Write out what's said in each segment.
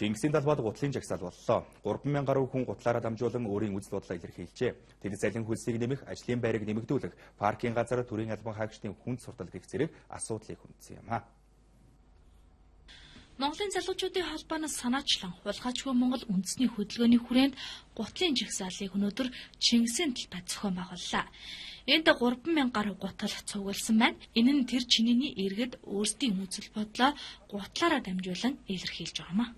Чингисийн талбайд гутлын жагсаал боллоо. 3000 гаруй хүн гутлаараа дамжуулан өөрийн үзэл бодлоо илэрхийлжээ. Тэд залин хөлсийг нэмэх, ажлын байрыг нэмэгдүүлэх, паркийн газар төрийн албан хаагчдын хүнд суртал гэх зэрэг асуудлыг хүндсэн юм а. Монголын залуучуудын холбооноос санаачлан хулгайчгүй Монгол үндэсний хөдөлгөөний хүрээнд гутлын жагсаалыг өнөөдөр Чингисийн талбайд зохион байгууллаа. Энд 3000 гаруй гутал цугласан байна. Энэ нь тэр чинээний иргэд өөрсдийн үзэл бодлоо гутлаараа дамжуулан илэрхийлж байгаа юм а.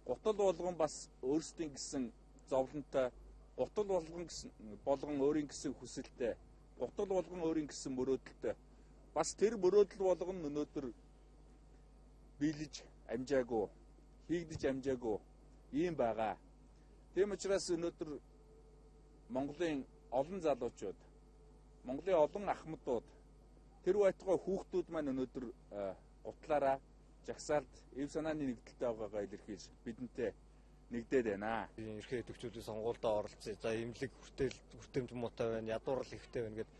Гутал болгон бас өөрсдийн гэсэн зовлонтой, гутал болгон гэсэн болгон өөрийн гэсэн хүсэлтэй, гутал болгон өөрийн гэсэн мөрөөдөлтэй. Бас тэр мөрөөдөл болгон өнөөдөр биелэж амжаагүй, хийгдэж амжаагүй ийм байгаа. Тийм учраас өнөөдөр Монголын олон залуучууд, Монголын олон ахмадууд, тэр байтугай хүүхдүүд маань өнөөдөр гутлаараа жагсаалд эв санааны нэгдэлтэй байгаагаа илэрхийлж бидэнтэй нэгдээд байна. Эрхээ идэвхжүүлэх сонгуульдаа оролцъё. За эмнэлэг хүртэл хүртээмж муутай байна, ядуурл ихтэй байна гэд.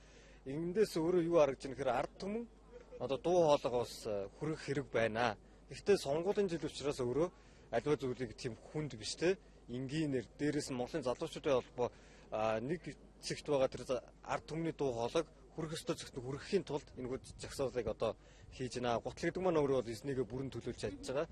Эндээс өөрөө юу харагдж байна гэхээр ард түмэн одоо дуу хоолойгоо бас хүргэх хэрэг байна. Гэхдээ сонгуулийн жил учраас өөрөө аливаа зүйлийг тийм хүнд биш те энгийнээр дээрээс нь Монголын залуучуудын холбоо нэг зэгт байгаа тэр ард түмний дуу хоолойг хүрэх ёстой зэгт хүрэхийн тулд энэ жагсаалыг одоо хийж байна. Гутал гэдэг маань өөрөө бол эзнийгээ бүрэн төлөөлж чадж байгаа.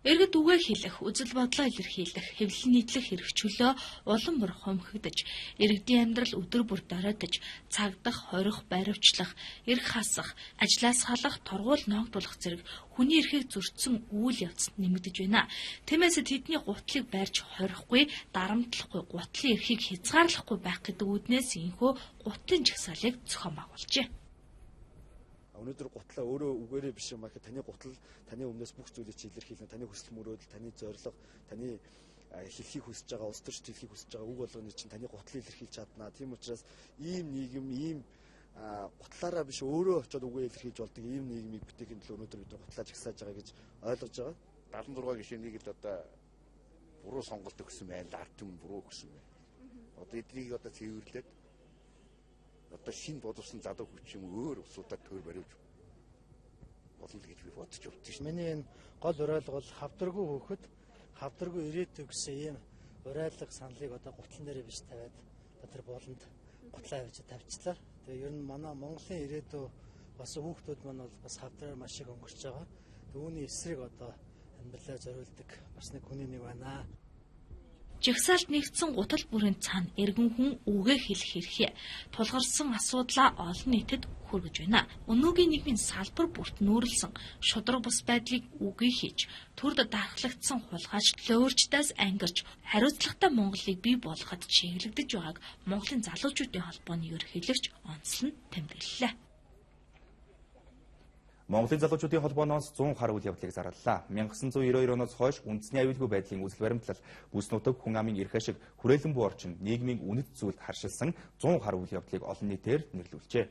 Иргэд үгээ хэлэх, үзэл бодлоо илэрхийлэх, хэвлэл нийтлэх эрх чөлөө улам бүр хумхигдаж, иргэдийн амьдрал өдөр бүр доройтож, цагдах, хорих, баривчлах, эрх хасах, ажлаас халах, торгуул ноогдуулах зэрэг хүний эрхийг зөрчсөн үйл явц нэмэгдэж байна. Тиймээс тэдний гутлыг барьж хорихгүй, дарамтлахгүй, гутлын эрхийг хязгаарлахгүй байх гэдэг үүднээс ийнхүү гутлын жагсаалыг зохион байгуулжээ. Өнөөдөр гутлаа өөрөө үгээрээ биш юм аа гэхэд таны гутал таны өмнөөс бүх зүйлийг чи илэрхийлнэ. Таны хүсэл мөрөөдөл, таны зорилго, таны хэлхийг хүсэж байгаа, улс төрчд хэлхийг хүсэж байгаа үг болгоныг чинь таны гутал илэрхийлж чадна. Тийм учраас ийм нийгэм, ийм гутлаараа биш өөрөө очиод үгээ илэрхийлж болдог ийм нийгмийг бүтээхийн төлөө өнөөдөр бид гутлаа жагсааж байгаа гэж ойлгож байгаа. 76 гишүүнийг л одоо буруу сонголт өгсөн байна. Ард түмэн буруу өгсөн байна. Одоо эднийг одоо цэвэрлээд одоо шинэ боловсон залуу хүч юм өөр улсуудаар төр бариулж болно гэж би бодож явдаг шин. Миний энэ гол уриалга бол хавдаргүй хөөхөд хавдаргүй ирээдүй гэсэн ийм уриалга саналыг одоо гутлан дээрээ биш тавиад тэр болонд гутлаа авчиж тавьчлаа. Тэгээ ер нь манай Монголын ирээдүй бас хүүхдүүд маань бол бас хавдраар маш их өнгөрч байгаа. Түүний эсрэг одоо амьдралаа зориулдаг бас нэг хүний нэг байна. Жагсаалд нэгдсэн гутал бүрийн цаана эргэн хүн үгээ хэлэх эрхээ тулгарсан асуудлаа олон нийтэд хүргэж байна. Өнөөгийн нийгмийн салбар бүрт нүүрлсэн шударга бус байдлыг үгүй хийж, төрд дархлагдсан хулгайч луурчдаас ангирч хариуцлагатай Монголыг бий болгоход чиглэгдэж байгааг Монголын залуучуудын холбооны ерөнхийлөгч онцлон тэмдэглэлээ. Монголын залуучуудын холбооноос 100 хар үйл явдлыг зарлалаа. 1992 оноос хойш үндэсний аюулгүй байдлын үзэл баримтлал, бүс нутаг, хүн амын эрх ашиг, хүрээлэн буй орчин, нийгмийн үнэт зүйлд харшилсан 100 хар үйл явдлыг олон нийтээр нэрлүүлжээ.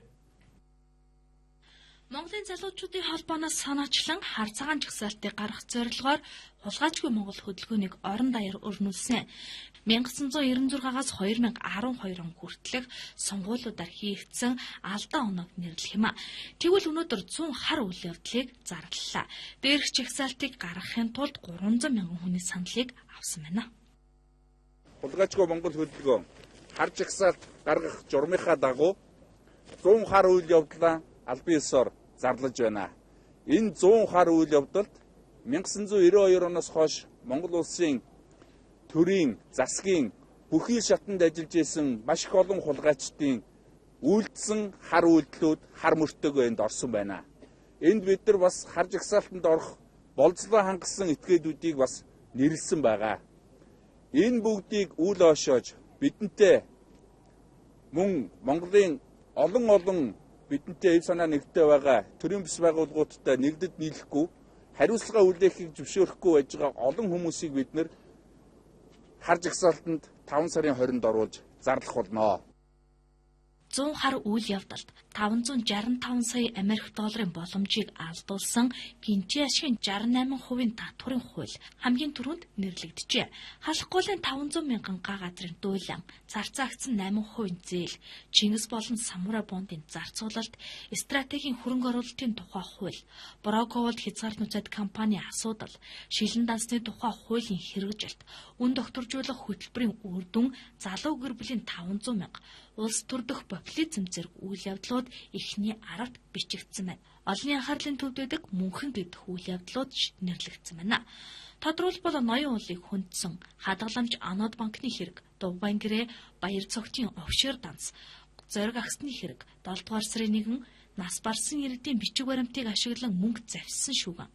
Монголын залуучуудын холбооноос санаачлан хар цагаан жагсаалтыг гаргах зорилгоор хулгайчгүй Монгол хөдөлгөөнийг орон даяар өрнүүлсэн. 1996-аас 2012 он хүртэлх сонгуулиудаар хийгдсэн алдаа оноог нэрлэх юм а. Тэгвэл өнөөдөр 100 хар үйл явдлыг зарлалаа. Дээрх жагсаалтыг гаргахын тулд 300 мянган хүний саналыг авсан байна. Хулгайчгүй Монгол хөдөлгөөн хар жагсаалт гаргах журмынхаа дагуу 100 хар үйл явдлаа албан ёсоор зарлаж байна. Энэ 100 хар үйл явдалд 1992 оноос хойш Монгол улсын төрийн, засгийн бүхий шатанд ажиллаж исэн маш их олон хулгайчдын үйлдсэн хар үйлдэлүүд хар мөртөөгөө энд орсон байна. Энд бид нар бас хар жагсаалтанд орох болцлоо хангасан этгээдүүдийг бас нэрлсэн байгаа. Энэ бүгдийг үл ойшоож бидэнтэй мөн Монголын олон олон бидэнтэй эв санаа нэгдтэй байгаа төрийн бус байгууллагуудтай нэгдэд нийлэхгүй хариуцлага хүлээхийг зөвшөөрөхгүй байж байгаа олон хүмүүсийг бид нэр хар жагсаалтанд 5 сарын 20-нд оруулж зарлах болно. 100 хар үйл явдалд 565 сая Америк долларын боломжийг алдуулсан гинжийн ашигын 68% татварын хууль хамгийн түрүүнд нэрлэгджээ. Халахгүй 500 мянган га газрын дуйлан, зарцаагцсан 8% зээл, Чингис болон Самурай бондын зарцуулалт, стратегийн хөрөнгө оруулалтын тухай хууль, Брокколи хязгаар нуцад компани асуудал, шилэн дансны тухай хуулийн хэрэгжилт, үн докторжуулах хөтөлбөрийн үр дүн, залуу гэр бүлийн 500 мянга, улс төр дэх популизм зэрэг үйл явдлууд эхний 10-т бичигдсэн байна. Олонний анхаарлын төвд байдаг мөнхөн гэдэг үйл явдлууд нэрлэгдсэн байна. Тодорхойлбол ноён уулыг хөндсөн хадгаламж Анод банкны хэрэг, Дугван гэрээ, Баяр цогтын офшор данс, зориг агсны хэрэг, 7 дугаар сарын 1 нас барсан иргэдийн бичиг баримтыг ашиглан мөнгө завьсан шүүгэн,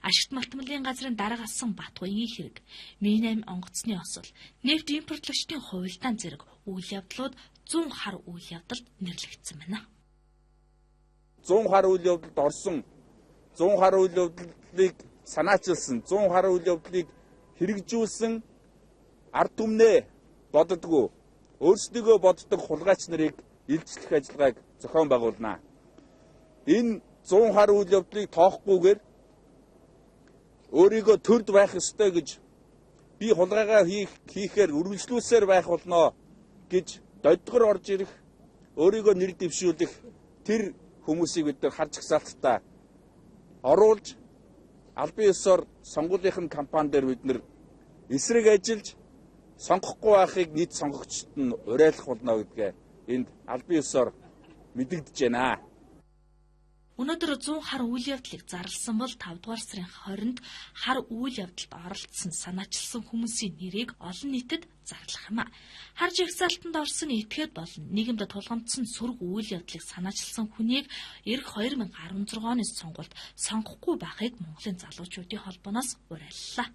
ашигт малтмалын газрын дарга асан Батгуйн хэрэг, Ми 8 онгоцны осол, нефть импортлогчдын хувилдаан зэрэг үйл явдлууд 100 хар үйл явдалд нэрлэгдсэн байна. 100 хар үйл явдалд орсон, 100 хар үйл явдлыг санаачилсан, 100 хар үйл явдлыг хэрэгжүүлсэн ард түмнээ боддгоо, өөрсдийгөө боддог хулгайч нарыг илчлэх ажиллагааг зохион байгуулна. Энэ 100 хар үйл явдлыг тоохгүйгээр өөрийгөө төрд байх ёстой гэж, би хулгайгаа хийхээр үргэлжлүүлсээр байх болно гэж додгор орж ирэх, өөрийгөө нэр дэвшүүлэх тэр хүмүүсийг бид нар хар жагсаалттай оруулж, албан ёсоор сонгуулийн кампани дээр бид нар эсрэг ажиллаж сонгохгүй байхыг нийт сонгогчдод нь уриалах болно гэдгээ энд албан ёсоор мэдэгдэж байна. Өнөөдөр 100 хар үйл явдлыг зарласан бол 5 дугаар сарын 20-нд хар үйл явдалд оролцсон, санаачилсан хүмүүсийн нэрийг олон нийтэд зарлах юм а. Хар жагсаалтанд орсон этгээд болон нийгэмд тулгамдсан сөрөг үйл явдлыг санаачилсан хүнийг ирэх 2016 оны сонгуульд сонгохгүй байхыг Монголын залуучуудын холбооноос уриаллаа.